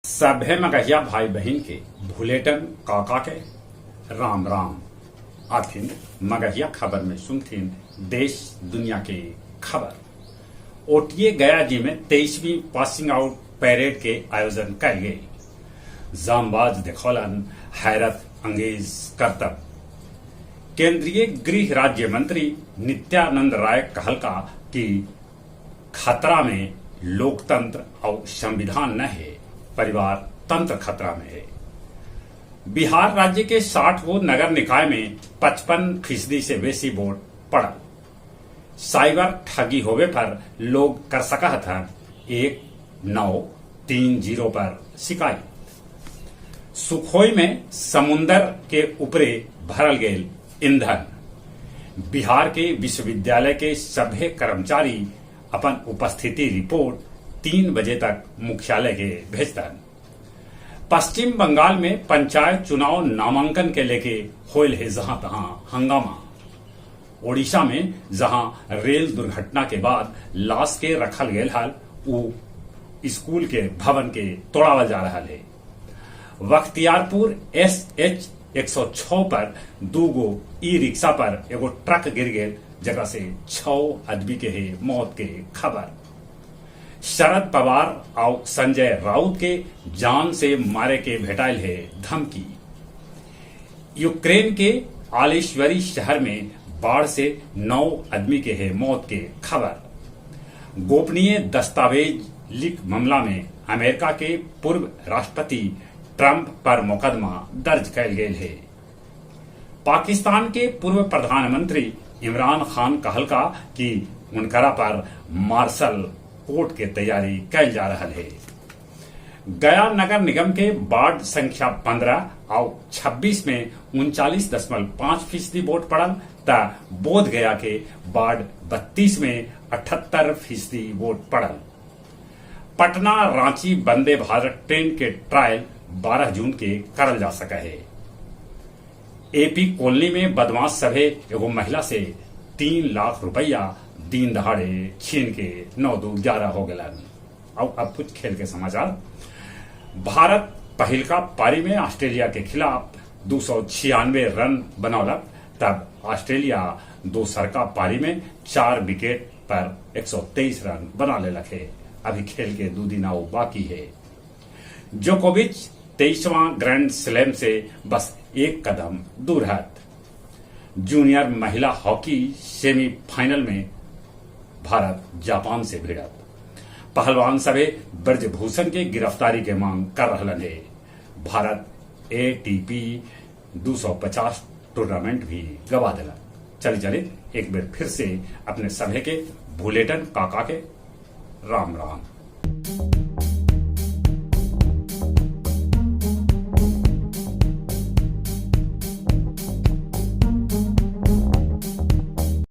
सभे मगहिया भाई बहिन के भुलेटन काका के राम राम। आथिन मगहिया खबर में सुनथिन देश दुनिया के खबर। ओटिए गया जी में 23वीं पासिंग आउट परेड के आयोजन कैल गेल। जांबाज देखौलन हैरत अंगेज करतब। केंद्रीय गृह राज्य मंत्री नित्यानंद राय कहलका कि खतरा में लोकतंत्र आउ संविधान न हे, परिवार तंत्र खतरा में हे। बिहार राज्य के 60 गो नगर निकाय में 55% से बेसी वोट पड़ल। साइबर ठगी होवे पर लोग कर सकऽ हथन 1930 पर शिकायत। सुखोई में समुन्दर के उपरे भरल गेल ईंधन। बिहार के विश्वविद्यालय के सभे कर्मचारी अपन उपस्थिति रिपोर्ट 3 बजे तक मुख्यालय के भेजतन। पश्चिम बंगाल में पंचायत चुनाव नामांकन के लेके होयल हे जहां तहां हंगामा। ओडिशा में जहां रेल दुर्घटना के बाद लाश के रखल गेल हल, उ स्कूल के भवन के तोड़ावल जा रहल हे। बख्तियारपुर एस एच 106 पर दूगो ई रिक्शा पर एगो ट्रक गिर गेल, जेकरा से 6 आदमी के हे मौत के खबर। शरद पवार आउ संजय राउत के जान से मारे के भेटाइल हे धमकी। यूक्रेन के आलेश्वरी शहर में बाढ़ से 9 आदमी के हे मौत के खबर। गोपनीय दस्तावेज लीक मामला में अमेरिका के पूर्व राष्ट्रपति ट्रंप पर मुकदमा दर्ज कैल गेल हे। पाकिस्तान के पूर्व प्रधानमंत्री इमरान खान कहलका कि उनकरा पर मार्शल कोर्ट के तैयारी कैल जा रहल हे। गया नगर निगम के वार्ड संख्या 15 आउ 26 में 39.5% वोट पड़ल, त बोध गया के वार्ड 32 में 78% वोट पड़ल। पटना रांची वंदे भारत ट्रेन के ट्रायल 12 जून के करल जा सके हे। एपी कॉलोनी में बदमाश सभे एगो महिला से 3 लाख रुपया दिन दहाड़े छीन के 9-2-11 हो गेलन। और अब कुछ खेल के समाचार। भारत पहिलका पारी में ऑस्ट्रेलिया के खिलाफ 296 रन बनौलक, तब ऑस्ट्रेलिया दोसरका पारी में 4 विकेट पर 123 रन बना लेलक हे। अभी खेल के 2 दिन आउ बाकी है। जोकोविच 23वां ग्रैंड स्लैम से बस एक कदम दूर है। जूनियर महिला हॉकी सेमीफाइनल में भारत जापान से भिड़त। पहलवान सभे ब्रजभूषण के गिरफ्तारी के मांग कर रहलन हे। भारत एटीपी 250 टूर्नामेंट भी गवा दिला। चली चले एक बेर फिर से अपने सभे के भुलेटन काका के राम राम।